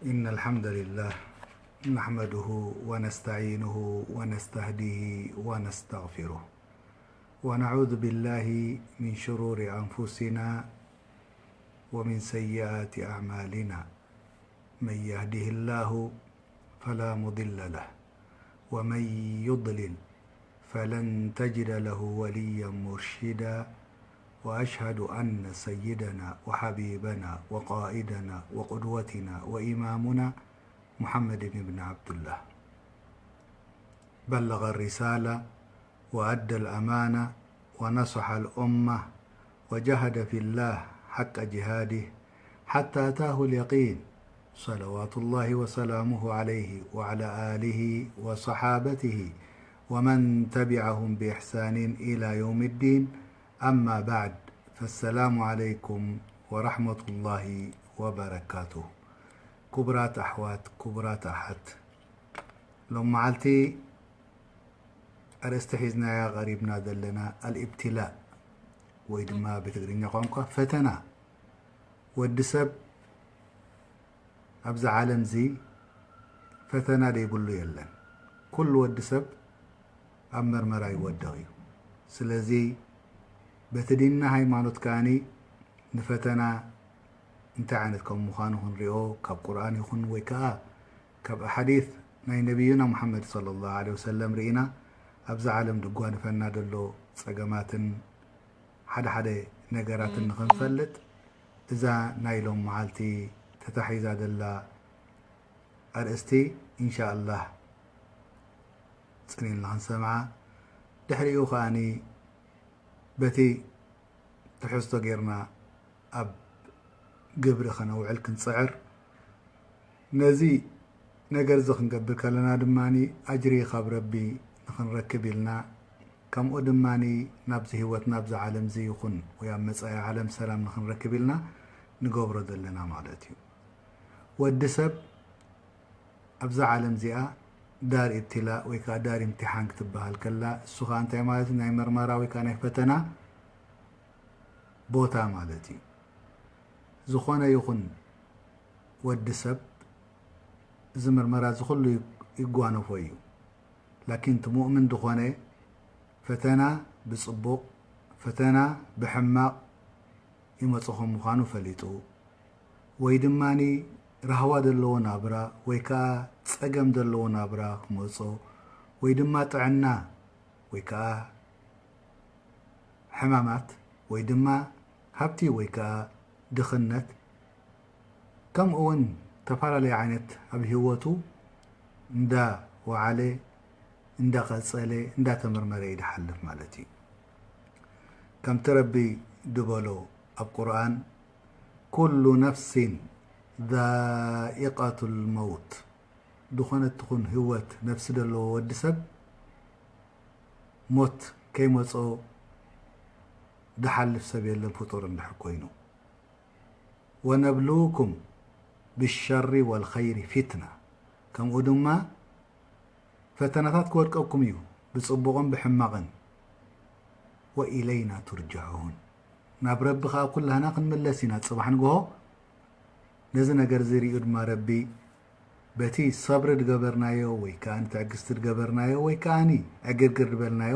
إن الحمد لله نحمده ونستعينه ونستهديه ونستغفره، ونعوذ بالله من شرور أنفسنا ومن سيئات أعمالنا. من يهده الله فلا مضل له، ومن يضلل فلن تجد له وليا مرشدا. وأشهد أن سيدنا وحبيبنا وقائدنا وقدوتنا وإمامنا محمد بن عبد الله بلغ الرسالة وأدى الأمانة ونصح الأمة وجاهد في الله حق جهاده حتى أتاه اليقين، صلوات الله وسلامه عليه وعلى آله وصحابته ومن تبعهم بإحسان إلى يوم الدين. أما بعد، فالسلام عليكم ورحمة الله وبركاته. ክቡራት ኣሕዋት፣ ክቡራት ኣሓት፣ ሎም መዓልቲ ኣርእስቲ ሒዝናያ ቀሪብና ዘለና ኣልኢብትላእ ወይ ድማ ብትግርኛ ቋንቋ ፈተና። ወዲ ሰብ ኣብዛ ዓለም እዚ ፈተና ደይብሉ የለን። ኩሉ ወዲ ሰብ ኣብ መርመራ ይወድቕ እዩ። ስለዚ በቲ ዲንና ሃይማኖት ከኣኒ ንፈተና እንታይ ዓይነት ከም ምዃኑ ክንሪኦ ካብ ቁርኣን ይኹን ወይ ከኣ ካብ ኣሓዲት ናይ ነቢዩና ሙሓመድ ሰለላሁ ዐለይሂ ወሰለም ርኢና ኣብዛ ዓለም ድጓንፈና ዘሎ ጸገማትን ሓደ ሓደ ነገራትን ንኽንፈልጥ እዛ ናይ ሎም መዓልቲ ተታሒዛ ዘላ ኣርእስቲ ኢንሻኣላህ ጽኒልና ክንሰምዓ፣ ድሕሪኡ ከኣኒ በቲ ትሕዝቶ ጌርና ኣብ ግብሪ ከነውዕል ክንጽዕር። ነዚ ነገር እዚ ክንገብር ከለና ድማ ኣጅሪ ካብ ረቢ ንኽንረክብ ኢልና፣ ከምኡ ድማ ናብዚ ህይወት ናብዚ ዓለም እዚ ይኹን ወይ ኣብ መጻኢ ዓለም ሰላም ንኽንረክብ ኢልና ንገብሮ ዘለና ማለት እዩ። ወዲ ሰብ ኣብዛ ዓለም እዚኣ ዳር ኢብትላእ ወይ ከዓ ዳር ኢምትሓን ክትበሃል ከላ፣ እሱ ከዓ እንታይ ማለት እዩ? ናይ መርመራ ወይ ከዓ ናይ ፈተና ቦታ ማለት እዩ። ዝኾነ ይኹን ወዲ ሰብ እዚ መርመራ እዚ ኩሉ ይጓነፎ እዩ። ላኪን እቲ ሙእምን ዝኾነ ፈተና ብጽቡቕ፣ ፈተና ብሕማቕ ይመጾ ከም ምዃኑ ፈሊጡ፣ ወይ ድማ ራህዋ ዘለዎ ናብራ ወይ ከኣ ጸገም ዘለዎ ናብራ ክመጾ፣ ወይ ድማ ጥዕና ወይ ከኣ ሕማማት ወይ ድማ ሃብቲ ወይ ከኣ ድኽነት፣ ከምኡ እውን ተፈላለየ ዓይነት ኣብ ህይወቱ እንዳ ወዓለ፣ እንዳ ቀጸለ፣ እንዳ ተመርመረ እዩ ድሓልፍ ማለት እዩ። ከምቲ ረቢ ድበሎ ኣብ ቁርኣን፣ ኩሉ ነፍሲን ዛኢቀቱል መውት፣ ዝኾነት ትኹን ህይወት ነፍሲ ዘለዎ ወዲ ሰብ ሞት ከይመጾ ድሓልፍ ሰብ የለን ፍጡር እንድሕር ኮይኑ። ወነብልውኩም ብሸሪ ወልኸይሪ ፊትና፣ ከምኡ ድማ ፈተናታት ክወድቀኩም እዩ ብጽቡቕን ብሕማቕን። ወኢለይና ቱርጀዑን፣ ናብ ረቢ ኸኣ ኩላህና ክንምለስ ኢና ጽባሕ ንግሆ። ነዚ ነገር እዚ ርእዩ ድማ ረቢ በቲ ሰብሪ ድገበርናዮ ወይ ከኣ ትዕግስቲ ድገበርናዮ ወይ ከኣኒ ዕግርግር ድበልናዮ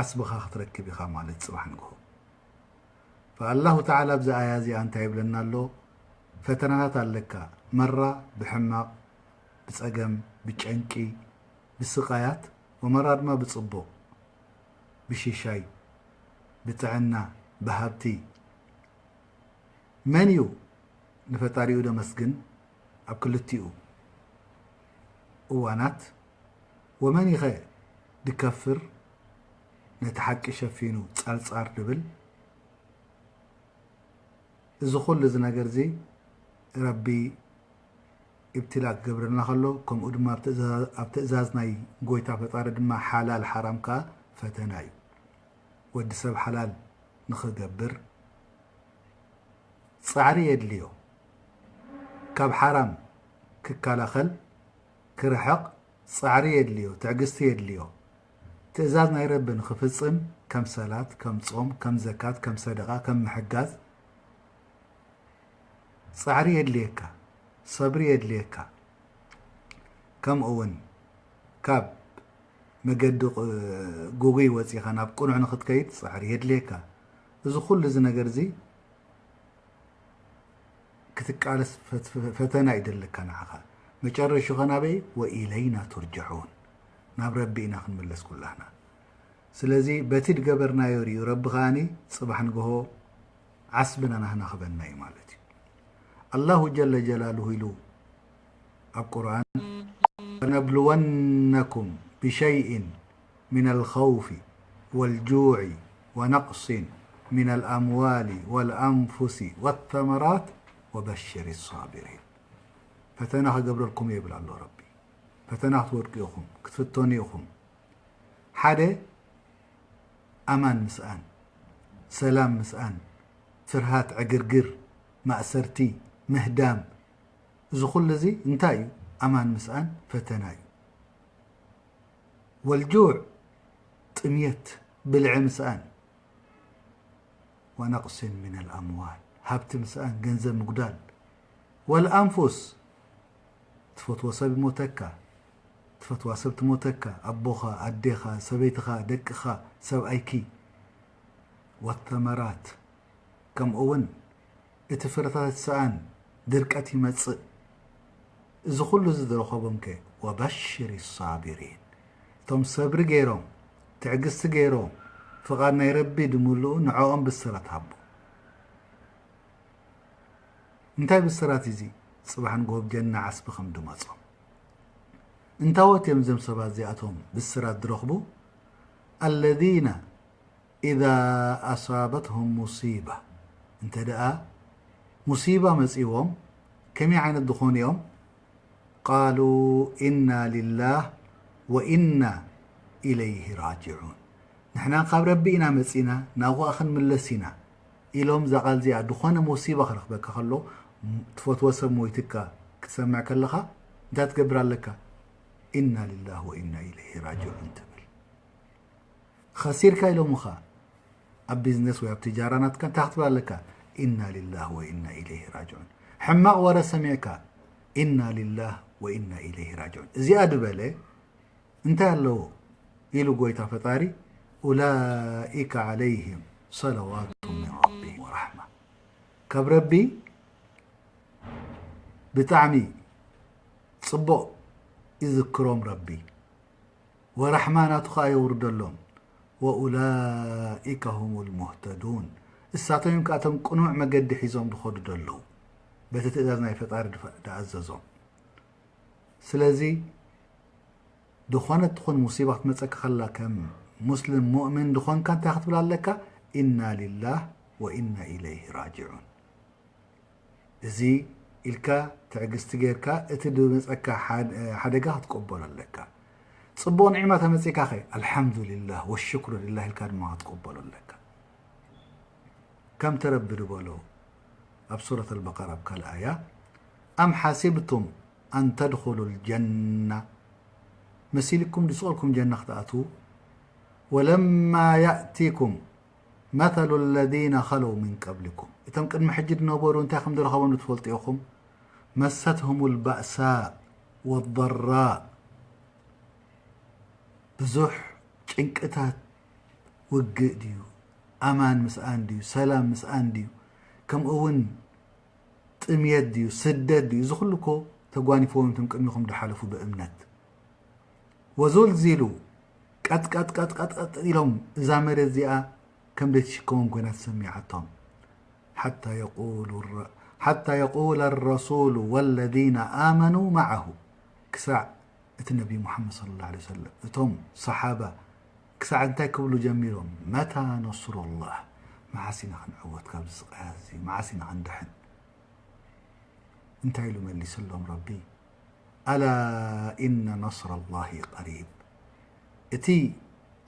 ዓስብኻ ክትረክብ ኢኻ ማለት ጽባሕ ንግሆ። ፈኣላሁ ተዓላ ኣብዚ ኣያ እዚኣ እንታይ ይብለና ኣሎ? ፈተናታት ኣለካ፣ መራ ብሕማቕ፣ ብጸገም፣ ብጨንቂ፣ ብስቓያት፣ ወመራ ድማ ብጽቡቕ፣ ብሽሻይ፣ ብጥዕና፣ ብሃብቲ። መን እዩ ንፈጣሪኡ ደመስግን ኣብ ክልቲኡ እዋናት? ወመን ኢኸ ድከፍር ነቲ ሓቂ ሸፊኑ ጸርጻር ድብል? እዚ ኩሉ እዚ ነገር እዚ ረቢ ኢብትላ ክገብረልና ከሎ፣ ከምኡ ድማ ኣብ ትእዛ-፣ ኣብ ትእዛዝ ናይ ጎይታ ፈጣሪ ድማ ሓላል ሓራም ከኣ ፈተና እዩ። ወዲ ሰብ ሓላል ንኽገብር ጻዕሪ የድልዮ። ካብ ሓራም ክከላኸል፣ ክርሕቕ ጻዕሪ የድልዮ፣ ትዕግስቲ የድልዮ። ትእዛዝ ናይ ረቢ ንኽፍጽም ከም ሰላት፣ ከም ጾም፣ ከም ዘካት፣ ከም ሰደቓ፣ ከም ምሕጋዝ ጻዕሪ የድልየካ። ሰብሪ የድልየካ። ከምኡ እውን ካብ መገዲ ቕ-፣ ጉጉይ ወፂኻ ናብ ቅኑዕ ንኽትከይድ ፃዕሪ የድልየካ። እዚ ኩሉ እዚ ነገር እዚ ክትቃለስ ፈት-፣ ፈተና ይደለካ ንዓኻ። መጨረሽኡ ኸ ናበይ? ወኢለይና ቱርጀዑን፣ ናብ ረቢ ኢና ክንምለስ ኩላህና። ስለዚ በቲ ድገበርናዮ ሪኡ ረቢ ኸኣኒ ፅባሕ ንግሆ ዓስብና ናህና ክበና እዩ ማለት እዩ። ኣላሁ ጀለ ጀላሉሁ ኢሉ ኣብ ቁርኣን፣ ወነብልወነኩም ብሸይእን ሚነል ኸውፊ ወልጁዒ ወነቅሲን ሚነል ኣምዋሊ ወልኣንፉሲ ወተመራት ወበሽር ሳቢሪን። ፈተና ክገብረልኩም እየ ይብል ኣሎ ረቢ። ፈተና ክትወድቁ ኢኹም፣ ክትፍተኑ ኢኹም። ሓደ፣ ኣማን ምስኣን፣ ሰላም ምስኣን፣ ፍርሃት፣ ዕግርግር፣ ማእሰርቲ፣ ምህዳም፣ እዚ ኩሉ እዚ እንታይ እዩ? ኣማን ምስኣን ፈተና እዩ። ወልጁዕ፣ ጥምየት፣ ብልዒ ምስኣን፣ ወነቅሲን ሚነል ኣምዋል፣ ሃብቲ ምስኣን፣ ገንዘብ ምጉዳል፣ ወልኣንፉስ፣ ትፈትዎ ሰብ ይሞተካ፣ ትፈትዋ ሰብ ትሞተካ፣ ኣቦኻ፣ ኣዴኻ፣ ሰበይትኻ፣ ደቅኻ፣ ሰብኣይኪ፣ ወተመራት፣ ከምኡ እውን እቲ ፍረታት ሰኣን ድርቀት ይመጽእ። እዚ ኩሉ እዚ ዝረኸቦም ከ? ወበሽር ሳቢሪን፣ እቶም ሰብሪ ገይሮም፣ ትዕግስቲ ገይሮም፣ ፍቓድ ናይ ረቢ ድምልኡ ንዕኦም ብስራት ሃቦ። እንታይ ብስራት እዚ? ጽባሕ ንግሆ ብ ጀና ዓስቢ ከም ድመጾም። እንታዎት እዮም እዞም ሰባት እዚኣቶም ብስራት ዝረኽቡ? ኣለዚነ ኢዛ ኣሳበትሁም ሙሲባ፣ እንተ ደኣ ሙሲባ መጺዎም፣ ከመይ ዓይነት ዝኾኑ እዮም? ቃሉ ኢና ሊላህ ወኢና ኢለይሂ ራጅዑን። ንሕና ካብ ረቢ ኢና መጺና፣ ናብኡ ኸኣ ክንምለስ ኢና ኢሎም። እዛ ቃል እዚኣ፣ ዝኾነ ሙሲባ ክረኽበካ ከሎ፣ ትፈትዎ ሰብ ሞይትካ ክትሰምዕ ከለኻ፣ እንታይ ትገብር ኣለካ? ኢና ሊላህ ወኢና ኢለይሂ ራጅዑን ትብል። ኸሲርካ ኢሎምኻ፣ ኣብ ቢዝነስ ወይ ኣብ ትጃራ ናትካ እንታይ ክትብል ኣለካ? ኢና ሊላህ ወኢና ኢለይሂ ራጅዑን። ሕማቕ ወረ ሰሚዕካ፣ ኢና ሊላህ ወኢና ኢለይሂ ራጅዑን። እዚኣ ድበለ እንታይ ኣለዎ? ኢሉ ጎይታ ፈጣሪ፣ ኡላኢከ ዓለይሂም ሰለዋቱ ሚን ረቢሂም ወራሕማ። ካብ ረቢ ብጣዕሚ ጽቡቕ ይዝክሮም ረቢ፣ ወራሕማ ናቱ ኸኣ የውርደሎም። ወኡላኢከ ሁሙል ሙህተዱን፣ እሳቶም እዮም ከኣቶም ቅኑዕ መገዲ ሒዞም ዝኸዱ ዘለዉ፣ በቲ ትእዛዝ ናይ ፈጣሪ ድፈ-፣ ድኣዘዞም። ስለዚ፣ ዝኾነት ትኹን ሙሲባ ክትመጸካ ከላ፣ ከም ሙስሊም ሙእሚን ዝኾንካ እንታይ ክትብል ኣለካ? ኢና ሊላህ ወኢና ኢለይሂ ራጅዑን። እዚ ኢልካ ትዕግስቲ ጌርካ እቲ ድመጸካ ሓድ-፣ ሓደጋ ክትቀበሎ ኣለካ። ጽቡቕ ኒዕማ ተመጺእካ ኸ? ኣልሓምዱሊላህ ወሽክሩ ሊላህ ኢልካ ድማ ክትቀበሎ ኣለካ። ከምቲ ረቢ ዝበሎ ኣብ ሱረት ኣልበቀራ ኣብ ካልእ ኣያ፣ ኣም ሓሲብቱም ኣን ተድኹሉ ልጀና፣ መሲልኩም ድስቕ ኢልኩም ጀና ክትኣትዉ? ወለማ ያእቲኩም መተሉ ለዚነ ኸለው ሚን ቀብሊኩም፣ እቶም ቅድሚ ሕጂ ዝነበሩ እንታይ ከም ዝረኸቦም ትፈልጡ ኢኹም። መሰትሁም ልባእሳእ ወደራእ፣ ብዙሕ ጭንቅታት፣ ውግእ ድዩ፣ ኣማን ምስኣን ድዩ፣ ሰላም ምስኣን ድዩ፣ ከምኡ እውን ጥምየት ድዩ፣ ስደት ድዩ፣ እዚ ኩሉ እኮ ተጓኒፍዎም እቶም ቅድሚኹም ዝሓለፉ ብእምነት። ወዙልዚሉ፣ ቀጥቀጥቀጥቀጥቀጥ ኢሎም፣ እዛ መሬት እዚኣ ከም ዘይትሽከሞም ኮይና ተሰሚዓቶም። ሓታ የቁሉ ረ-፣ ሓታ የቁለ ረሱሉ ወለዚነ ኣመኑ መዓሁ፣ ክሳዕ እቲ ነቢ ሙሓመድ ሰለላሁ ዐለይሂ ወሰለም፣ እቶም ሰሓባ ክሳዕ እንታይ ክብሉ ጀሚሮም? መታ ነስሩላህ፣ መዓስ ኢና ክንዕወት ካብዚ ስቃያት እዚ? መዓስ ኢና ክንድሕን? እንታይ ኢሉ መሊስሎም ረቢ? ኣላ ኢነ ነስረላሂ ቀሪብ፣ እቲ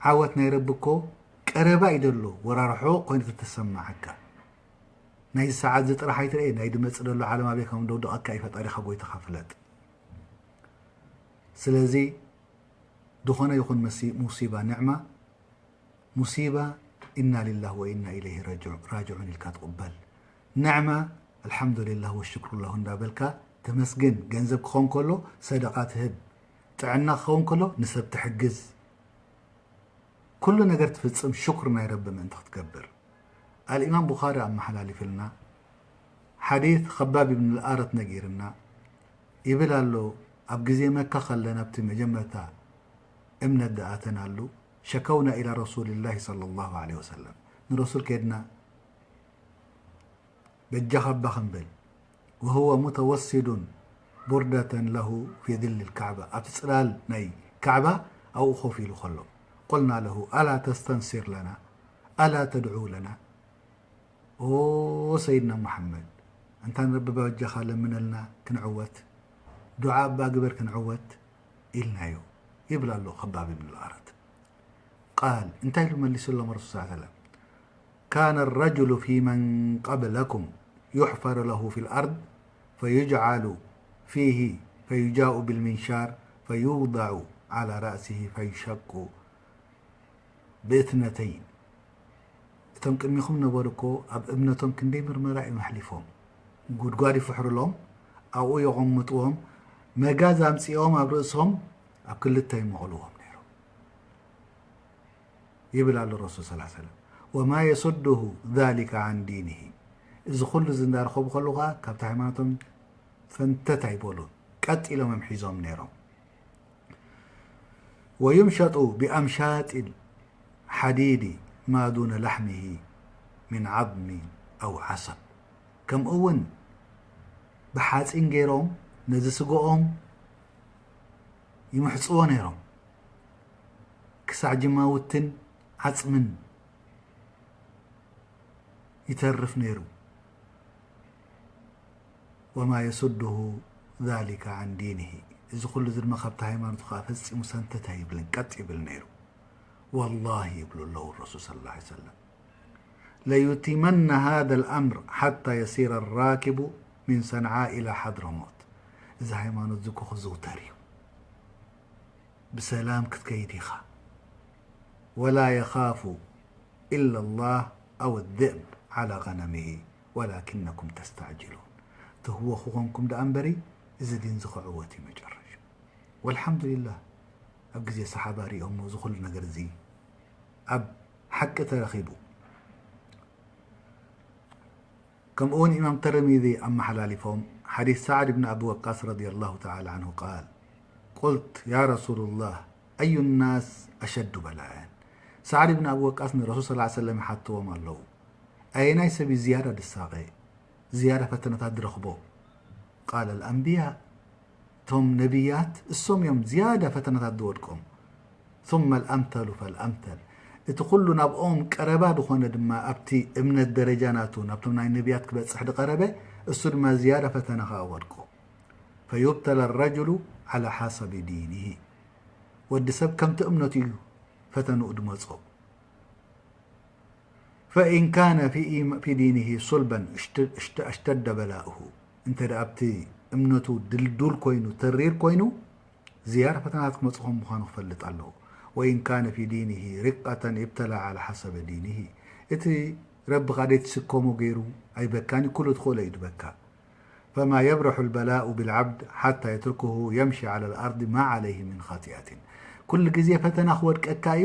ዓወት ናይ ረቢ እኮ ቀረባ እዩ ዘሎ፣ ወላ ርሑቕ ኮይኑ ተተሰምዓካ። ናይዚ ሰዓት እዚ ጥራሕ ኣይትርኤ፣ ናይ ድመጽእ ዘሎ ዓለም ኣበይ ከም ደውደቐካ እዩ ፈጣሪኻ ጎይታኻ ፍለጥ። ስለዚ ዝኾነ ይኹን መሲ-፣ ሙሲባ፣ ንዕማ፣ ሙሲባ፣ ኢና ሊላህ ወኢና ኢለይሂ ራጅዑ-፣ ራጅዑን ኢልካ ትቕበል። ንዕማ፣ ኣልሓምዱሊላህ ወሽክሩላሁ እንዳበልካ ተመስግን። ገንዘብ ክኸውን ከሎ ሰደቓ ትህብ፣ ጥዕና ክኸውን ከሎ ንሰብ ትሕግዝ፣ ኩሉ ነገር ትፍጽም ሽኩር ናይ ረቢ ምእንቲ ክትገብር። ኣልኢማም ቡኻሪ ኣመሓላሊፍልና፣ ሓዲት ኸባብ ኢብን ኣልኣረት ነጊርና ይብል ኣሎ። ኣብ ግዜ መካ ከለና ኣብቲ መጀመርታ እምነት ዝኣተናሉ ሸከውና ኢላ ረሱልላሂ ሰለላሁ ዐለይሂ ወሰለም፣ ንረሱል ከድና በጃኻ እባ ክንብል፣ وهو متوسد بردة له في ظل الكعبة، ኣብቲ ጽላል ናይ ካዕባ ኣብኡ ኮፍ ኢሉ ከሎ፣ قلنا له ألا تستنصر لنا ألا تدعو لنا، ኦ ሰይድና ሙሓመድ፣ እንታ ንረቢ በጃኻ ለምነልና ክንዕወት፣ ዱዓ እባ ግበር ክንዕወት ኢልናዮ ይብል ኣሎ ኸባብ ብን ኣልኣረት። ቃል እንታይ ኢሉ መሊሱሎም ረሱል ሰለላሁ ዐለይሂ ወሰለም? كان الرجل في من قبلكم يحفر له في الأرض فيجعل فيه فيجاء بالمنشار فيوضع على رأسه فيشق باثنتين። እቶም ቅድሚኹም ነበሩ እኮ ኣብ እምነቶም ክንደይ ምርመራ እዮም ኣሕሊፎም። ጉድጓድ ይፍሕሩሎም፣ ኣብኡ የቐምጥዎም፣ መጋዝ ኣምጺኦም ኣብ ርእሶም ኣብ ክልተ ይመቕልዎም ነይሮም ይብል ኣሎ ረሱል ሰለላሁ ዐለይሂ ወሰለም። وما يصده ذلك عن دينه، እዚ ኩሉ እዚ እንዳረኸቡ ከለዉ ከዓ ካብቲ ሃይማኖቶም ፈንተት ኣይበሉን፣ ቀጥ ኢሎም እዮም ሒዞም ነይሮም። ويمشط بأمشاط الحديد ما دون لحمه من عظم أو عصب، ከምኡ እውን ብሓፂን ገይሮም ነዚ ስግኦም ይምሕፅዎ ነይሮም። ክሳዕ ጅማውትን ዓፅምን ይተርፍ ነይሩ። وما يصده ذلك عن دينه، እዚ ኩሉ እዚ ድማ ካብቲ ሃይማኖቱ ከዓ ፈፂሙ ሰንተት ኣይብልን፣ ቀጥ ይብል ነይሩ። والله ይብሉ ኣለዉ ረሱል ሰለላሁ ዐለይሂ ወሰለም፣ ليتمن هذا الأمر حتى يسير الراكب من صنعاء إلى حضرموت، እዚ ሃይማኖት እዚ እኮ ክዝውተር እዩ። ብሰላም ክትከይድ ኢኻ። ولا يخاف إلا الله أو الذئب على غنمه ولكنكم تستعجلون። ትህወኹ ኮንኩም ደኣ እምበሪ፣ እዚ ዲን እዚ ክዕወት እዩ መጨረሻ። ወልሓምዱሊላህ፣ ኣብ ግዜ ሰሓባ ሪኦሞ እዚ ኩሉ ነገር እዚ ኣብ ሓቂ ተረኺቡ። ከምኡ እውን ኢማም ተርሚዚ ኣመሓላሊፎም ሓዲስ ሳዕድ ብን ኣቢ ወቃስ ረዲየላሁ ተዓላ ዓንሁ ቃል፣ قلت يا رسول الله أي الناس أشد بلاء؟ ሳዕድ ብን ኣቢ ወቃስ ንረሱል ሰለላሁ ዐለይሂ ወሰለም ይሓትዎም ኣለዉ፣ ኣየናይ ሰብ እዩ ዝያዳ ድሳቐ፣ ዝያዳ ፈተነታት ዝረኽቦ? ቃል ኣልኣንብያ፣ እቶም ነቢያት እሶም እዮም ዝያዳ ፈተነታት ዝወድቆም። ثم الأمثل فالأمثل፣ እቲ ኩሉ ናብኦም ቀረባ ዝኾነ ድማ ኣብቲ እምነት ደረጃ ናቱ ናብቶም ናይ ነቢያት ክበጽሕ ዝቐረበ እሱ ድማ ዝያዳ ፈተና ከኣ ወድቆ። فيبتلى الرجل على حسب دينه፣ ወዲ ሰብ ከምቲ እምነቱ እዩ ፈተንኡ ድመጾ። فإن كان في إيم- في دينه صلبا اشت- اشت- اشتد بلاؤه، እንተ ደኣ ኣብቲ እምነቱ ድልዱል ኮይኑ ተሪር ኮይኑ ዝያዳ ፈተናታት ክመጽእ ከም ምዃኑ ክፈልጥ ኣለዎ። وإن كان في دينه رقة ابتلى على حسب دينه، እቲ ረቢ ካደይ ትስከሞ ገይሩ ኣይበካን እዩ፣ ኩሉ ትኽእሎ እዩ ድበካ። فما يبرح البلاء بالعبد حتى يتركه يمشي على الأرض ما عليه من خطيئة። ኩሉ ግዜ ፈተና ክወድቀካ እዩ፣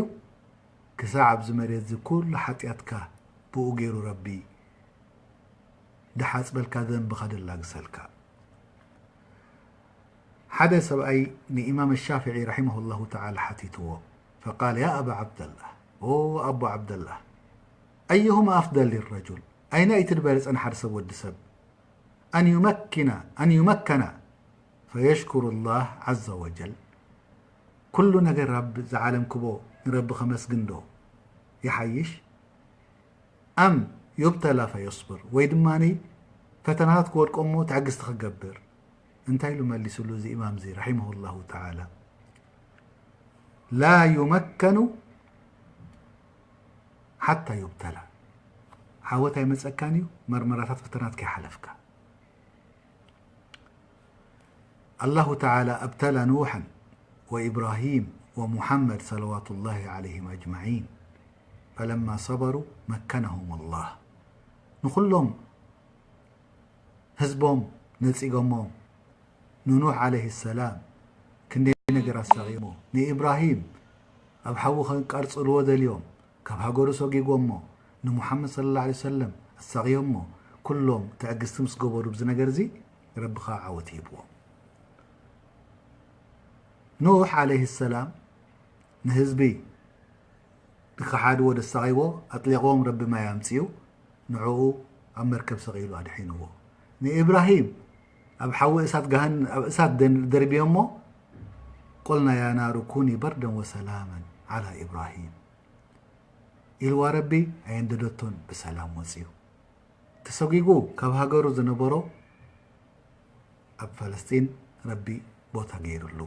ክሳዕ ኣብዚ መሬት እዚ ኩሉ ሓጢኣትካ ብኡ ገይሩ ረቢ ድሓጽበልካ፣ ዘንብኻ ደላግሰልካ። ሓደ ሰብኣይ ንኢማም ሻፍዒ ረሒመሁ ላሁ ተዓላ ሓቲትዎ፣ فقال يا أبا عبد الله، ኦ ኣቦ ዓብደላህ، أيهما أفضل للرجل؟ ኣይናይ እቲ ዝበለጸ ንሓደ ሰብ ወዲ ሰብ؟ أن يمكن أن يمكن فيشكر الله عز وجل، ኩሉ ነገር ኣብ ዝዓለም ክቦ ንረቢ ከመስግን ዶ ይሓይሽ? أم يبتلى فيصبر، ወይ ድማ ፈተናታት ክወድቆ እሞ ትዕግስቲ ክገብር? እንታይ ኢሉ መሊስሉ እዚ ኢማም እዚ ረሒመሁ ላሁ ተዓላ? لا يمكن حتى يبتلى، ዓወት ኣይመጸካን እዩ መርመራታት ፈተናት ከይሓለፍካ። الله تعالى ابتلى نوحا وإبراهيم ومحمد صلوات الله عليهم أجمعين، فلما صبروا مكنهم الله، ንኹሎም ህዝቦም ነጺጎሞም ንኑሕ ዓለይሂ ሰላም ክንደይ ነገር ኣሳቒሞ፣ ንኢብራሂም ኣብ ሓዊ ከንቃርጽልዎ ደልዮም ካብ ሃገሩ ሰጒጎሞ፣ ንሙሓመድ ሰለላሁ ዐለይሂ ወሰለም ኣሳቕዮሞ፣ ኩሎም ትዕግስቲ ምስ ገበሩ፣ ብዚ ነገር እዚ ረቢ ኸኣ ዓወት ሂብዎም። ኑሕ ዓለይሂ ሰላም ንህዝቢ ንኸሓድዎ ደሳቒዎ ኣጥሊቕዎም ረቢ ማይ ኣምጺኡ ንዕኡ ኣብ መርከብ ሰቒሉ ኣድሒንዎ። ንኢብራሂም ኣብ ሓዊ እሳት ገሃን-፣ ኣብ እሳት ደን-፣ ደርብዮሞ፣ "ቁልና ያ ናሩ ኩኒ በርደን ወሰላመን ዓላ ኢብራሂም" ኢልዋ ረቢ ኣየንደደቶን ብሰላም ወጺኡ። ተሰጒጉ ካብ ሃገሩ ዝነበሮ ኣብ ፈለስጢን ረቢ ቦታ ገይሩሉ።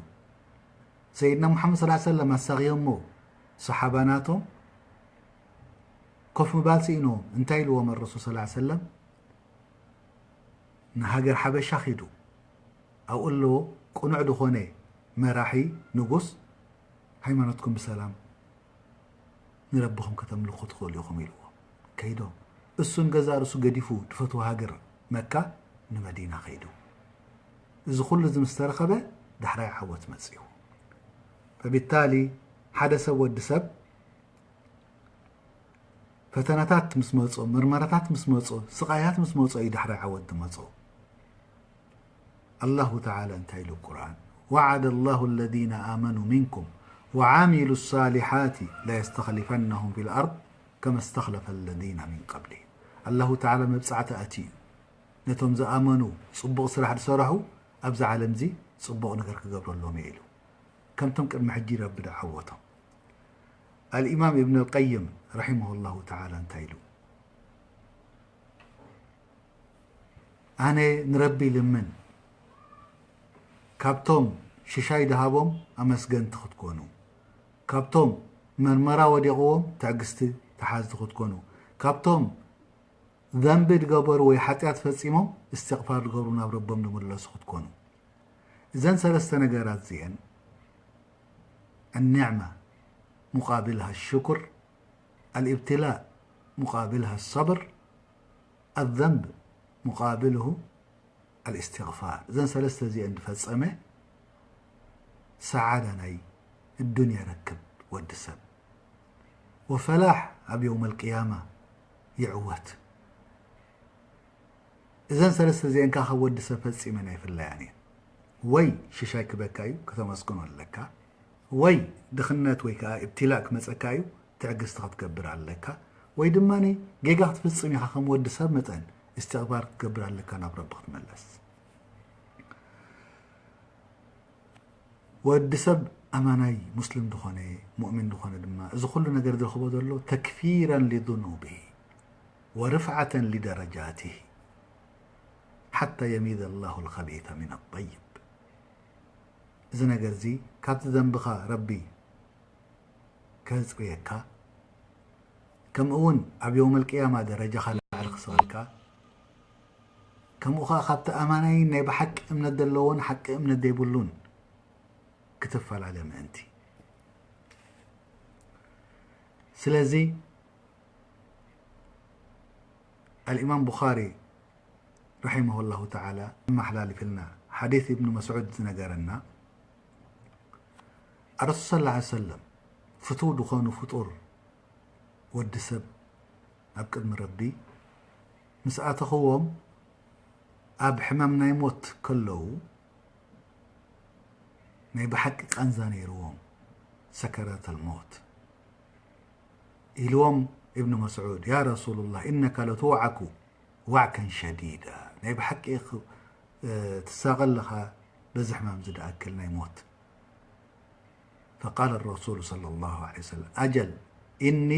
ሰይድና ሙሓመድ ሰለላሁ ዐለይሂ ወሰለም ኣሳቕዮሞ ሰሓባ ናቶም ኮፍ ምባል ስኢኖም። እንታይ ኢልዎም ኣረሱል ሰለላሁ ዐለይሂ ወሰለም? ንሃገር ሓበሻ ኺዱ፣ ኣብኡ ኣለዎ ቅኑዕ ዝኾነ መራሒ ንጉስ፣ ሃይማኖትኩም ብሰላም ንረብኹም ከተምልኹ ትኽእሉ ኢኹም ኢልዎም። ከይዶም እሱን ገዛ ርእሱ ገዲፉ ድፈትዋ ሃገር መካ ንመዲና ከይዱ። እዚ ኩሉ እዚ ምስ ተረኸበ ዳሕራይ ዓወት መጺኡ። ፈቢታሊ ሓደ ሰብ ወዲ ሰብ ፈተናታት ምስ መጾ፣ መርመራታት ምስ መጾ፣ ስቓያት ምስ መጾ እዩ ዳሕራይ ዓወት ዝመጾ። ኣላሁ ተዓላ እንታይ ኢሉ ኣብ ቁርኣን? "ወዓደ ላሁ ለዚነ ኣመኑ ሚንኩም ወዓሚሉ ሳሊሓቲ ለየስተኽሊፈነሁም ፊል ኣርድ ከመ ስተኽለፈ ለዚነ ሚን ቀብሊሂም." ኣላሁ ተዓላ መብጻዕቲ ኣትዩ እዩ። ነቶም ዝኣመኑ ጽቡቕ ስራሕ ዝሰረሑ ኣብዚ ዓለም እዚ ጽቡቕ ነገር ክገብረሎም እየ ኢሉ። ከምቶም ቅድሚ ሕጂ ረቢ ዝዓወቶም። ኣልኢማም ኢብን ኣልቀይም ረሒመሁ ላሁ ተዓላ እንታይ ኢሉ? ኣነ ንረቢ ልምን፣ ካብቶም ሽሻይ ድሃቦም ኣመስገንቲ ክትኮኑ፣ ካብቶም መርመራ ወዲቕዎም ትዕግስቲ ተሓዝቲ ክትኮኑ፣ ካብቶም ዘንቢ ድገበሩ ወይ ሓጢኣት ፈጺሞም እስትቕፋር ድገብሩ ናብ ረቦም ድምለሱ ክትኮኑ። እዘን ሰለስተ ነገራት እዚአን፣ ኣኒዕማ ሙቃብልሃ ሽኩር፣ ኣልእብትላእ ሙቃብልሃ ሰብር፣ ኣዘንብ ሙቃብልሁ ኣልእስትግፋር። እዘን ሰለስተ እዚአን ድፈጸመ ሰዓዳ ናይ እዱንያ ረክብ ወዲ ሰብ። ወፈላሕ ኣብ የውም ኣልቅያማ ይዕወት። እዘን ሰለስተ እዚአን ከዓ ካብ ወዲ ሰብ ፈጺመን ኣይፍለያን እየን። ወይ ሽሻይ ክበካ እዩ፣ ከተመስግኖ ኣለካ። ወይ ድኽነት ወይ ከዓ እብትላእ ክመጸካ እዩ፣ ትዕግስቲ ክትገብር ኣለካ። ወይ ድማ ጌጋ ክትፍጽም ኢኻ፣ ከም ወዲ ሰብ መጠን እስትቕፋር ክትገብር ኣለካ፣ ናብ ረቢ ክትመለስ። ወዲ ሰብ ኣማናይ ሙስሊም ዝኾነ፣ ሙእሚን ዝኾነ ድማ፣ እዚ ኩሉ ነገር ዝረኽቦ ዘሎ ተክፊራን ሊዙኑብሂ ወርፍዓተን ሊደረጃትሂ ሓታ የሚዘ ላሁ ልኸቢተ ሚን ኣጠይብ። እዚ ነገር እዚ ካብቲ ዘንብኻ ረቢ ከጽርየካ፣ ከምኡ እውን ኣብ የውመል ቅያማ ደረጃኻ ላዕሊ ክስቕልካ፣ ከምኡ ኸኣ ካብቲ ኣማናይን ናይ ብሓቂ እምነት ዘለዎን ሓቂ እምነት ዘይብሉን ክትፈላለ ምእንቲ። ስለዚ ኣልኢማም ቡኻሪ ረሒመሁ ላሁ ተዓላ ኣመሓላሊፍልና ሓዲስ ኢብኑ መስዑድ ዝነገረና፣ ኣረሱል ሰለላሁ ዐለይሂ ወሰለም ፍቱው ዝኾኑ ፍጡር ወዲ ሰብ ኣብ ቅድሚ ረቢ ምስ ኣተኽዎም ኣብ ሕማም ናይ ሞት ከለዉ ናይ ብሓቂ ቃንዛ ነይርዎም፣ ሰከራት ኣልሞት ኢልዎም እብኑ መስዑድ፣ ያ ረሱሉላህ፣ ኢነካ ለትውዓኩ ዋዕከን ሸዲዳ፣ ናይ ብሓቂ ኢኽ፣ እ፣ ትሳቐ ኣለኻ በዚ ሕማም እዚ ድኣክል ናይ ሞት። ፈቃለ ረሱሉ ሰለላሁ ዐለይሂ ወሰለም፣ ኣጀል፣ ኢኒ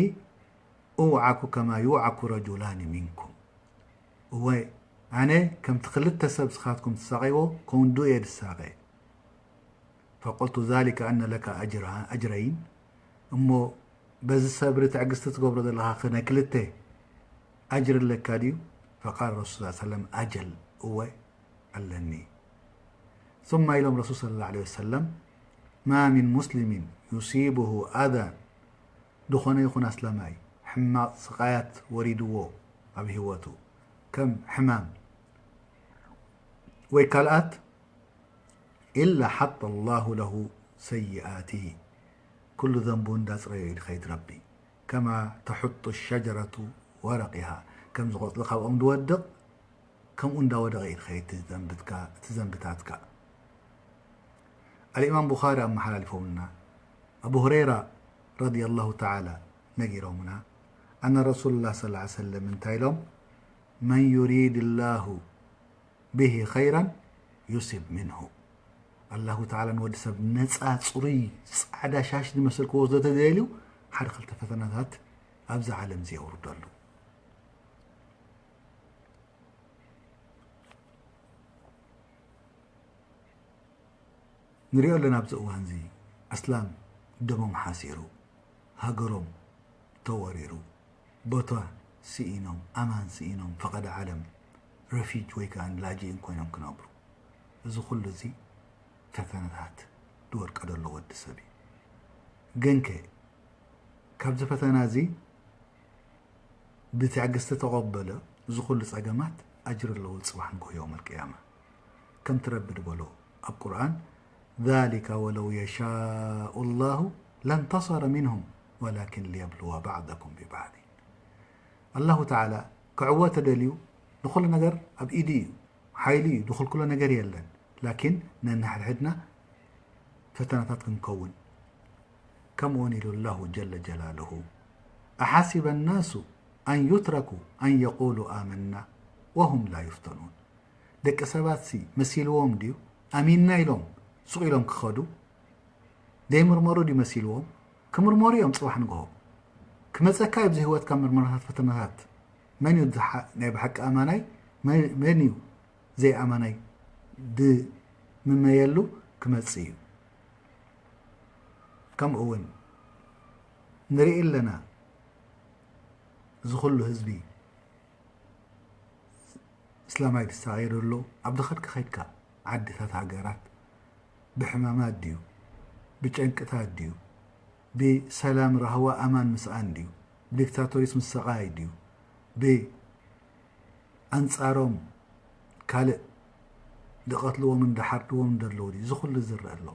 ኡውዓኩ ከማ ዩውዓኩ ረጁላኒ ሚንኩም። እወ፣ ኣነ ከምቲ ክልተ ሰብ ስኻትኩም ትሳቐይዎ፣ ከምኡ እየ ድሳቐ። ፈቁልቱ ዛሊከ ኣነ ለከ ኣጅራ-፣ ኣጅረይን፣ እሞ በዚ ሰብሪ ትዕግስቲ ትገብሮ ዘለኻ ኸ ናይ ክልተ ኣጅሪ ኣለካ ድዩ? ፈቃለ ረሱል ሰለላሁ ዐለይሂ ወሰለም፣ ኣጀል፣ እወ ኣለኒ። ثم ኢሎም ረሱል ሰለላሁ ዐለይሂ ወሰለም፣ ማ ሚን ሙስሊሚን ዩሲቡሁ ኣዛ፣ ዝኾነ ይኹን ኣስላማይ ሕማቕ ስቓያት ወሪድዎ ኣብ ህይወቱ፣ ከም ሕማም ወይ ካልኣት፣ إلا حط الله له سيئاته. ኩሉ ዘንቡ እንዳጽረዮ እዩ ዝኸይድ ረቢ። كما تحط الشجرة ورقها። ከምዚ ቆጽሊ ካብ ኦም ዝወድቕ፣ ከምኡ እንዳወደቐ እዩ ዝኸይድ እቲ ዘንብትካ፣ እቲ ዘንብታትካ። ኣልኢማም ቡኻሪ ኣመሓላሊፎምልና፣ ኣቡ ሁረይራ ረዲየላሁ ተዓላ ነጊሮምና፣ ኣነ ረሱሉላህ ሰለላሁ ዐለይሂ ወሰለም እንታይ ኢሎም? መን ዩሪድ ላሁ ብሂ ኸይራን ዩሲብ ሚንሁ። ኣላሁ ተዓላ ንወዲ ሰብ ነፃ፣ ፅሩይ፣ ፃዕዳ ሻሽ ዝመስል ክወስዶ ተደልዩ፣ ሓደ ክልተ ፈተናታት ኣብዚ ዓለም እዚ የውርደሉ። ንሪኦ ኣለና። ኣብዚ እዋን እዚ ኣስላም ደሞም ሓሲሩ፣ ሃገሮም ተወሪሩ፣ ቦታ ስኢኖም፣ ኣማን ስኢኖም፣ ፈቐደ ዓለም ረፊጅ ወይ ከኣ ላጅኢን ኮይኖም ክነብሩ። እዚ ኩሉ እዚ ፈተናታት ዝወድቀ ዘሎ ወዲ ሰብ እዩ። ግንከ ካብዚ ፈተና እዚ ብትዕግስቲ ተቐበለ፣ እዚ ኩሉ ጸገማት ኣጅሪ ኣለዎ ጽባሕ ንግሆ የውመል ቅያማ። ከምቲ ረቢ ዝበሎ ኣብ ቁርኣን፣ ذلك ولو يشاء الله لانتصر منهم ولكن ليبلو بعضكم ببعض። ኣላሁ ተዓላ ክዕወት ተደልዩ ንኹሉ ነገር ኣብ ኢዱ እዩ፣ ሓይሉ እዩ፣ ዝኽልክሎ ነገር የለን። ላኪን ነንሕድሕድና ፈተናታት ክንከውን። ከምኡውን ኢሉ ኣላሁ ጀለ ጀላሉሁ፣ أحسب الناس أن يتركوا أن يقولوا آمنا وهم لا يفتنون። ደቂ ሰባትሲ መሲልዎም ድዩ ኣሚንና ኢሎም ሱቕ ኢሎም ክኸዱ? ዘይምርመሩ ድዩ መሲልዎም? ክምርመሩ እዮም ጽባሕ ንግሆ። ክመጸካ እዩ ኣብዚ ህይወትካ ምርመራታት፣ ፈተናታት። መን እዩ ዝሓ-፣ ናይ ብሓቂ ኣማናይ? መን፣ መን እዩ ዘይኣማናይ? ድምመየሉ ክመጽእ እዩ። ከምኡ እውን ንርኢ ኣለና፣ እዚ ኩሉ ህዝቢ እስላማይ ዝሳቐየሉ ኣሎ። ኣብ ዝኸድካ ኸይድካ ዓድታት፣ ሃገራት ብሕማማት ድዩ? ብጨንቅታት ድዩ? ብሰላም ራህዋ ኣማን ምስኣን ድዩ? ብዲክታቶሪስ ምስቓይ ድዩ? ብኣንጻሮም ካልእ ዝቐትልዎምን ዝሓርድዎምን ዘለዉ ድዩ? እዚ ኩሉ ዝረአ ኣሎ።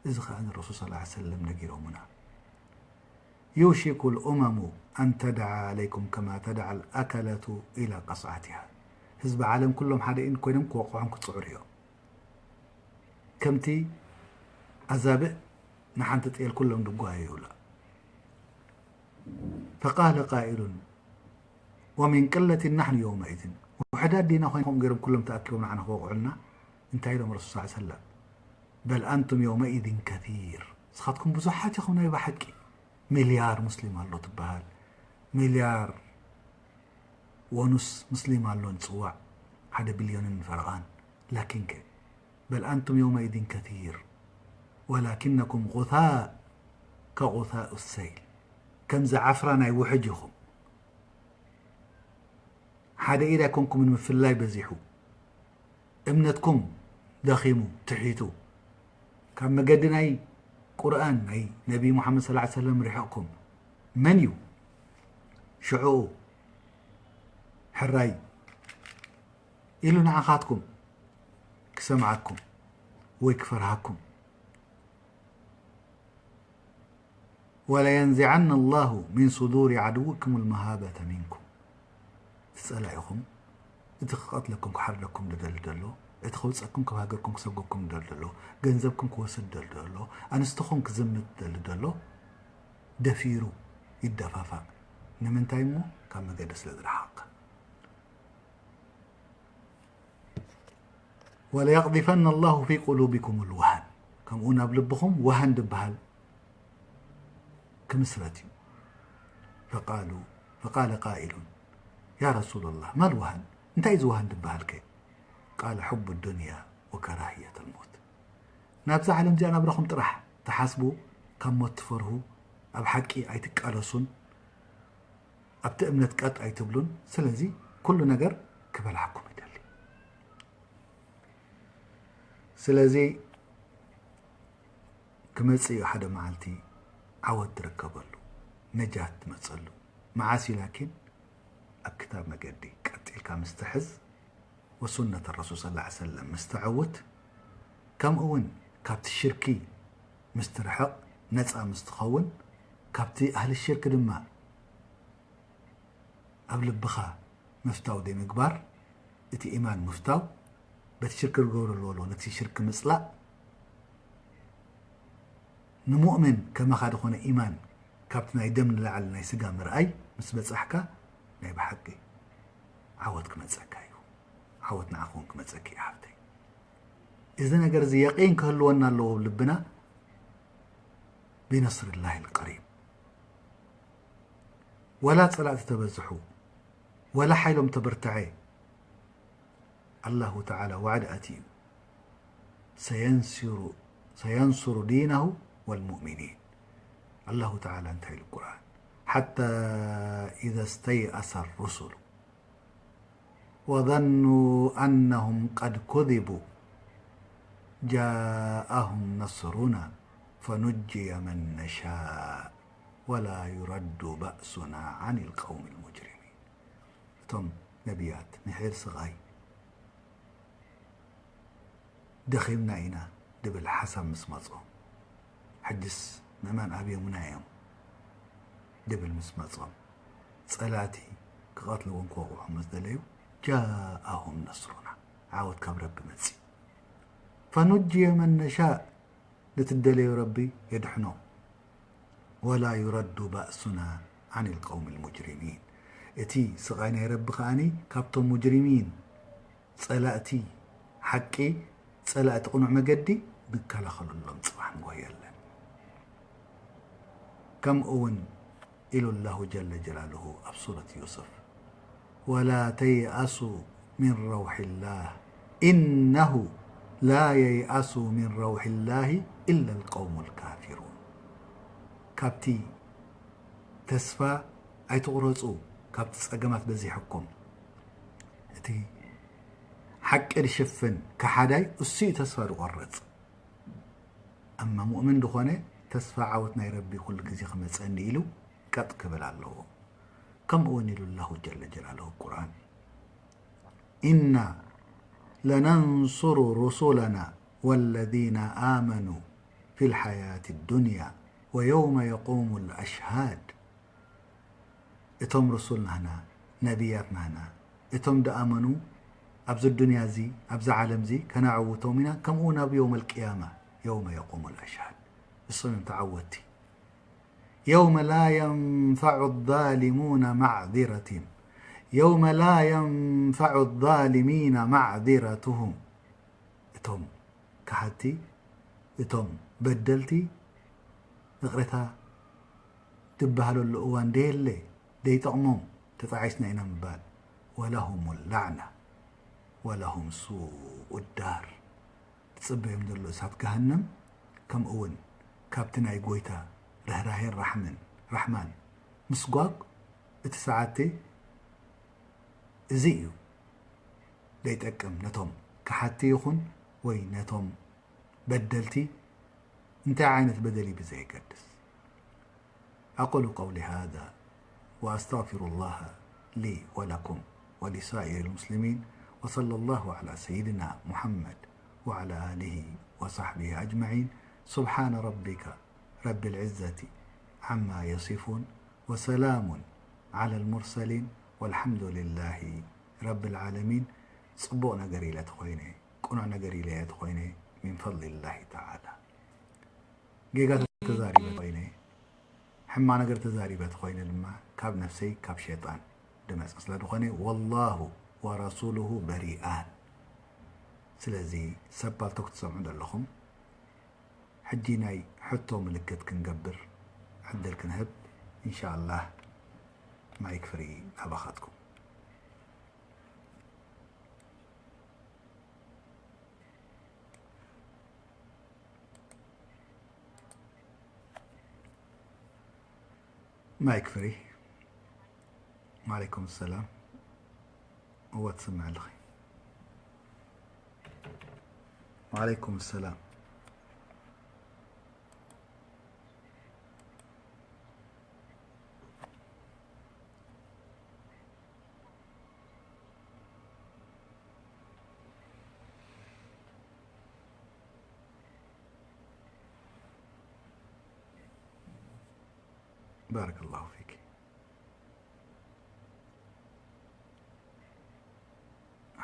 እዚ ኸኣ ንረሱል ሰለላሁ ዐለይሂ ወሰለም ነጊሮምና። يوشك الأمم أن تدعى عليكم كما تدعى الأكلة إلى قصعتها። ህዝቢ ዓለም ኩሎም ሓደ ኢን ኮይኖም ክወቕዖም ክጽዕሩ እዮም። ከምቲ ኣዛብእ ንሓንቲ ጤል ኩሎም ድጓየዩላ። فقال قائل ومن قلة نحن يومئذ። ውሑዳት ዲና ኮይኖም ከምኡ ገይሮም ኩሎም ተኣኪቦም ንዓና ክወቕዑልና? እንታይ ኢሎም ረሱል ሰለላሁ ዐለይሂ ወሰለም? بل أنتم يومئذ كثير። ንስኻትኩም ብዙሓት ኢኹም ናይ ብሓቂ። ሚልያር ሙስሊም ኣሎ ትበሃል። ሚልያር ወኑስ ሙስሊም ኣሎ ንጽዋዕ። ሓደ ቢልዮንን ፈረቓን። ላኪን ከ፣ بل أنتم يومئذ كثير ولكنكم غثاء كغثاء السيل። ከምዚ ዓፍራ ናይ ውሕጅ ኢኹም። ሓደ ኢድ ኣይኮንኩምን ምፍልላይ በዚሑ። እምነትኩም ደኺሙ፣ ትሒቱ። ካብ መገዲ ናይ ቁርኣን፣ ናይ ነቢ ሙሓመድ ሰለላሁ ዐለይሂ ወሰለም ርሒቕኩም። መን እዩ ሽዑኡ ሕራይ ኢሉ ንዓኻትኩም ክሰምዓኩም ወይ ክፈርሃኩም? ولينزعن الله من صدور عدوكم المهابة منكم። እቲ ጸላኢኹም፣ እቲ ክቐትለኩም ክሓርደኩም ዝደሊ ዘሎ፣ እቲ ከውጸኩም ካብ ሃገርኩም ክሰጎኩም ዝደሊ ዘሎ፣ ገንዘብኩም ክወስድ ዝደሊ ዘሎ፣ ኣንስትኹም ክዝምት ዝደሊ ዘሎ፣ ደፊሩ ይደፋፋእ። ንምንታይ እሞ? ካብ መገዲ ስለ ዝረሓቕካ። وليقذفن الله في قلوبكم الوهن። ከምኡ ናብ ልብኹም ወሃን ዝበሃል ክምስረት እዩ። فقالوا، فقال قائل، يا رسول الله، ما الوهن؟ እንታይ እዚ ወሃን ዝበሃል ከ? قال، حب الدنيا وكراهية الموت። ናብዛ ዓለም እዚኣ ናብራኹም ጥራሕ ትሓስቡ፣ ካብ ሞት ትፈርሁ፣ ኣብ ሓቂ ኣይትቃለሱን፣ ኣብቲ እምነት ቀጥ ኣይትብሉን። ስለዚ ኩሉ ነገር ክበልዓኩም ይደሊ። ስለዚ ክመጽእ እዩ ሓደ መዓልቲ ዓወት ትርከበሉ፣ ነጃት ትመጸሉ። መዓስ እዩ ላኪን? ኣብ ክታብ መገዲ ቀጥ ኢልካ ምስ ትሕዝ ወሱነት ረሱል ሰለላሁ ዐለይሂ ወሰለም ምስ ተዐውት፣ ከምኡ እውን ካብቲ ሽርኪ ምስ ትርሕቕ፣ ነጻ ምስ ትኸውን፣ ካብቲ ኣህሊ ሽርክ ድማ ኣብ ልብኻ ምፍታው ዘይምግባር፣ እቲ ኢማን ምፍታው፣ በቲ ሽርክ ክገብሮ ኣለዎ ኣለዎ፣ ነቲ ሽርክ ምጽላእ፣ ንሙእምን ከማኻ ዝኾነ ኢማን ካብቲ ናይ ደም ንላዕሊ ናይ ስጋ ምርኣይ ምስ በጻሕካ፣ ናይ ብሓቂ ዓወት ክመጸካ እዩ። ዓወት ንዓኹም ክመጸኪ እዩ ሓፍተይ። እዚ ነገር እዚ የቒን ክህልወና ኣለዎ ኣብ ልብና። ቢነስሪላሂ ልቀሪብ። ወላ ጸላእቲ ተበዝሑ፣ ወላ ሓይሎም ተበርተዐ፣ ኣላሁ ተዓላ ዋዕዲ ኣትዩ። ሰየንስሩ ሰየንስሩ ዲነሁ ወልሙእሚኒን። ኣላሁ ተዓላ እንታይ ኢሉ ቁርኣን? ሓታ ኢዘ ስተይኣሰ ሩሱሉ ወዘኑ ኣነሁም ቀድ ኩዚቡ ጃኣሁም ነስሩና ፈኑጅየ መን ነሻእ ወላ ዩረዱ ባእሱና ዓን ልቀውሚ ልሙጅሪሚን። እቶም ነቢያት ንሒር ስቓይ ደኺምና ኢና ድብል ሓሳብ ምስ መጾም፣ ሕጅስ ምእማን ኣብዮምና እዮም ድብል ምስ መጾም፣ ጸላእቲ ክቐትልዎም ክወቕዑ ምስ ደለዩ፣ ጃኣሁም ነስሩና፣ ዓወት ካብ ረቢ መጺ። ፈኑጅየ መን ነሻእ፣ ንትደለዮ ረቢ የድሕኖ። ወላ ዩረዱ ባእሱና ዓን ልቀውሚ ልሙጅሪሚን። እቲ ስቓይ ናይ ረቢ ከኣኒ ካብቶም ሙጅሪሚን፣ ጸላእቲ ሓቂ፣ ጸላእቲ ቅኑዕ መገዲ ንከላኸለሎም ጽባሕ ንግሆ የለን። ከምኡ እውን ኢሉ ኣላሁ ጀለ ጀላሉሁ ኣብ ሱረት ዩሱፍ፣ ወላ ተይኣሱ ሚን ረውሒላህ ኢነሁ ላ የይኣሱ ሚን ረውሒላሂ ኢላ ልቀውሙ ልካፊሩን። ካብቲ ተስፋ ኣይትቑረጹ፣ ካብቲ ጸገማት በዚሕኩም። እቲ ሓቂ ዝሽፍን ከሓዳይ እሱ እዩ ተስፋ ዝቖርጽ። ኣማ ሙእምን ዝኾነ ተስፋ ዓወት ናይ ረቢ ኩሉ ግዜ ክመጸኒ ኢሉ ቀጥ ክብል ኣለዎ። ከምኡ እውን ኢሉ ኣላሁ ጀለ ጀላሉሁ ቁርኣን፣ ኢና ለነንሱሩ ሩሱለና ወለዚነ ኣመኑ ፊ ልሓያት ዱንያ ወየውመ የቁሙ ልኣሽሃድ። እቶም ርሱል ናህና፣ ነቢያት ናህና፣ እቶም ደኣመኑ ኣብዚ ዱንያ እዚ፣ ኣብዚ ዓለም እዚ ከነዕውቶም ኢና፣ ከምኡ እውን ኣብ የውም ኣልቅያማ፣ የውመ የቁሙ ልኣሽሃድ፣ እሶም እዮም ተዓወትቲ። የውመ ላ የንፈዑ ዛሊሙና ማዕዚረቲም፣ የውመ ላ የንፈዑ ዛሊሚና ማዕዚረቱሁም። እቶም ከሓድቲ፣ እቶም በደልቲ፣ ይቕሬታ ዝበሃለሉ እዋን ደየለ፣ ደይጠቕሞም፣ ተጣዒስና ኢና ምባል። ወለሁም ላዕና ወለሁም ሱኡ ዳር። ዝጽበዮም ዘሎ እሳት ገሃነም፣ ከምኡ እውን ካብቲ ናይ ጎይታ ርህራሄን ራሕምን፣ ራሕማን ምስጓግ እቲ ሰዓቲ እዚ እዩ ዘይጠቅም፣ ነቶም ከሓድቲ ይኹን ወይ ነቶም በደልቲ እንታይ ዓይነት በደል እዩ ብዘየገድስ። أقول قولي هذا وأستغفر الله لي ولكم ولسائر المسلمين، وصلى الله على سيدنا محمد وعلى آله وصحبه أجمعين. سبحان ربك رب العزة عما يصفون، وسلام على المرسلين، والحمد لله رب العالمين. ጽቡቕ ነገር ኢለ ተኾይነ፣ ቅኑዕ ነገር ኢለ እየ ተኾይነ፣ ሚን ፈድሊ ላሂ ተዓላ። ጌጋ ተዛሪበ ኮይነ፣ ሕማቕ ነገር ተዛሪበ ተኾይነ ድማ ካብ ነፍሰይ፣ ካብ ሸይጣን ድመጽእ ስለ ዝኾነ፣ ወላሁ ወረሱሉሁ በሪኣን። ስለዚ ሰብ ፓልቶክ ትሰምዑ ዘለኹም፣ ሕጂ ናይ ሕቶ ምልክት ክንገብር ዕድል ክንህብ፣ ኢንሻኣላህ ማይክ ፍሪ ናባኻትኩም። ማይክ ፍሪ። ወዓለይኩም ሰላም። እወ ትስምዕ ኣለኺ። ወዓለይኩም ሰላም። ባረከላሁ ፊክ።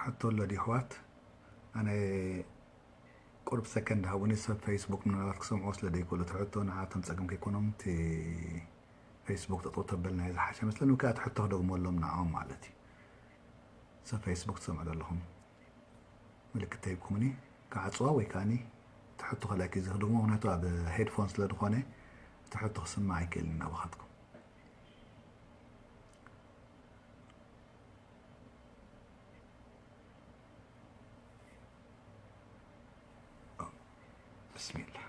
ሕቶ ኣሎ ድዩ ኣሕዋት? ኣነ ቁሩብ ሰከንድ ሃቡኒ፣ ሰብ ፌስቡክ ምናልባት ክሰምዖ ስለ ዘይክእሉ እቲ ሕቶ ንዓቶም ጸገም ከይኮኖም እቲ ፌስቡክ ጠጠው ተበልና እዩ ዝሓሸ መስለኒ። ወይ ከዓ እቲ ሕቶ ክደግመሎም ንዓኦም ማለት እዩ። ሰብ ፌስቡክ ትሰምዑ ዘለኹም ምልክት ተሂብኩምኒ ክዓፅዋ ወይ ከዓኒ እቲ ሕቶ ከላኪ እዚ ክደግሞ፣ ምክንያቱ ኣብ ሄድፎን ስለ ዝኾነ እቲ ሕቶ ክስማዕ ኣይክእልን ናባኻትኩም። ብስሚላህ።